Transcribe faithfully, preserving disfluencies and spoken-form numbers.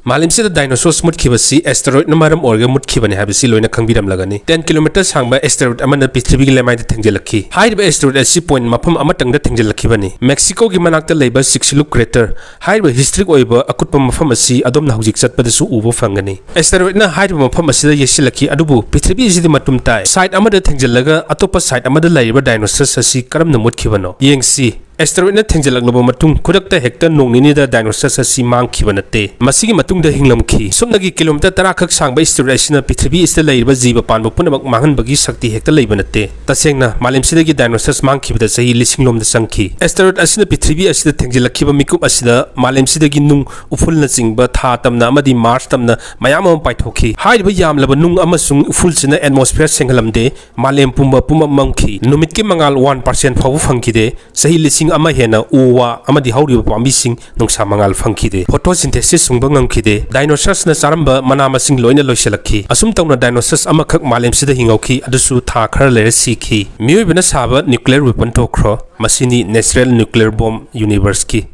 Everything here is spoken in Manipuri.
ꯃꯥꯂꯦꯝꯁꯤꯗ dinosaurs ꯃꯨꯠꯈꯤꯕꯁꯤ asteroidꯅ ꯃꯔꯝ ꯑꯣꯏꯔꯒ ꯃꯨꯠꯈꯤꯕꯅꯤ ꯍꯥꯏꯕꯁꯤ ꯂꯣꯏꯅ ꯈꯪꯕꯤꯔꯝꯂꯒꯅꯤ꯫ Ten kilometer ꯁꯥꯡꯕ asteroid ꯑꯃꯅ ꯄ꯭ꯔꯤꯊꯤꯕꯤꯒꯤ ꯂꯩꯃꯥꯏꯗ ꯊꯦꯡꯖꯤꯜꯂꯛꯈꯤ꯫ ꯍꯥꯏꯔꯤꯕ asteroid ꯑꯁꯤ point ꯃꯐꯝ ꯑꯃꯇꯪꯗ ꯊꯦꯡꯖꯤꯜꯂꯛꯈꯤꯕꯅꯤ꯫ ꯃꯦꯛꯁꯤꯀꯣꯒꯤ ꯃꯅꯥꯛꯇ ꯂꯩꯕ Chicxulub crater ꯍꯥꯏꯔꯤꯕ historic ꯑꯣꯏꯕ ꯑꯀꯨꯠꯄ ꯃꯐꯝ ꯑꯁꯤ ꯑꯗꯣꯝꯅ ꯍꯧꯖꯤꯛ ꯆꯠꯄꯗꯁꯨ ꯎꯕ ꯐꯪꯒꯅꯤ꯫ Asteroidꯅ ꯍꯥꯏꯔꯤꯕ ꯃꯐꯝ ꯑꯁꯤꯗ ꯌꯩꯁꯤꯜꯂꯛꯈꯤ, ꯑꯗꯨꯕꯨ ꯄ꯭ꯔꯤꯊꯤꯕꯤ ꯑꯁꯤꯗꯤ ꯃꯇꯨꯝ ꯇꯥꯏ꯫ Site ꯑꯃꯗ ꯊꯦꯡꯖꯤꯜꯂꯒ ꯑꯇꯣꯞꯄ site ꯑꯃꯗ ꯂꯩꯔꯤꯕ dinosaurs ꯑꯁꯤ ꯀꯔꯝꯅ ꯃꯨꯠꯈꯤꯕꯅꯣ? ꯌꯦꯡꯁꯤ꯫ Asteroidꯅ ꯊꯦꯡꯖꯤꯜꯂꯛꯂꯕ ꯃꯇꯨꯡ ꯈꯨꯗꯛꯇ ꯍꯦꯛꯇ ꯅꯣꯡ ꯅꯤꯅꯤꯗ dinosaurs ꯑꯁꯤ ꯃꯥꯡꯈꯤꯕ ꯅꯠꯇꯦ꯫ ꯃꯁꯤꯒꯤ ꯃꯇꯨꯡꯗ ꯍꯤꯡꯂꯝꯈꯤ꯫ ꯁꯨꯞꯅꯒꯤ kilometer ꯇꯔꯥ ꯈꯛ ꯁꯥꯡꯕ asteroid ꯑꯁꯤꯅ ꯄ꯭ꯔꯤꯊꯤꯕꯤ ꯑꯁꯤꯗ ꯂꯩꯔꯤꯕ ꯖꯤꯕ ꯄꯥꯟꯕ ꯄꯨꯝꯅꯃꯛ ꯃꯥꯡꯍꯟꯕꯒꯤ ꯁꯛꯇꯤ ꯍꯦꯛꯇ ꯂꯩꯕ ꯅꯠꯇꯦ꯫ ꯇꯁꯦꯡꯅ, ꯃꯥꯂꯦꯝꯁꯤꯗꯒꯤ dinosaurs ꯃꯥꯡꯈꯤꯕꯗ ꯆꯍꯤ ꯂꯤꯁꯤꯡ ꯂꯣꯝꯗ ꯆꯪꯈꯤ꯫ Asteroid ꯑꯁꯤꯅ ꯄ꯭ꯔꯤꯊꯤꯕꯤ ꯑꯁꯤꯗ ꯊꯦꯡꯖꯤꯜꯂꯛꯈꯤꯕ ꯃꯤꯀꯨꯞ ꯑꯁꯤꯗ ꯃꯥꯂꯦꯝꯁꯤꯗꯒꯤ ꯅꯨꯡ, ꯎꯐꯨꯜꯅꯆꯤꯡꯕ, ꯊꯥ ꯇꯝꯅ ꯑꯃꯗꯤ Mars ꯇꯝꯅ ꯃꯌꯥꯝ ꯑꯃ ꯄꯥꯏꯊꯣꯛꯈꯤ꯫ ꯍꯥꯏꯔꯤꯕ ꯌꯥꯝꯂꯕ ꯅꯨꯡ ꯑꯃꯁꯨꯡ ꯎꯐꯨꯜꯁꯤꯅ atmosphere ꯁꯦꯡꯍꯜꯂꯝꯗꯦ꯫ ꯃꯥꯂꯦꯝ ꯄꯨꯝꯕ ꯄꯨꯝꯃꯝ ꯃꯝꯈꯤ꯫ ꯅꯨꯃꯤꯠꯀꯤ ꯃꯉꯥꯜ one percent ꯐꯥꯎꯕ ꯐꯪꯈꯤꯗꯦ꯫ ꯆꯍꯤ ꯂꯤꯁꯤꯡ ꯑꯃ ꯍꯦꯟꯅ ꯎ ꯋꯥ ꯑꯃꯗꯤ ꯍꯧꯔꯤꯕ ꯄꯥꯝꯕꯤꯁꯤꯡ ꯅꯨꯡꯁꯥ ꯃꯉꯥꯜ ꯐꯪꯈꯤꯗꯦ꯫ Photosynthesis ꯁꯨꯡꯕ ꯉꯝꯈꯤꯗꯦ꯫ Dinosaurs ꯅ ꯆꯥꯔꯝꯕ ꯃꯅꯥ ꯃꯁꯤꯡ ꯂꯣꯏꯅ ꯂꯣꯏꯁꯤꯜꯂꯛꯈꯤ꯫ ꯑꯁꯨꯝ ꯇꯧꯅ dinosaurs ꯑꯃꯈꯛ ꯃꯥꯂꯦꯝꯁꯤꯗ ꯍꯤꯡꯍꯧꯈꯤ, ꯑꯗꯨꯁꯨ ꯊꯥ ꯈꯔ ꯂꯩꯔ ꯁꯤꯈꯤ꯫ ꯃꯤꯑꯣꯏꯕꯅ ꯁꯥꯕ nuclear weapon ꯊꯣꯛꯈ꯭ꯔꯣ꯫ ꯃꯁꯤꯅꯤ natural nuclear bomb universe ꯀꯤ꯫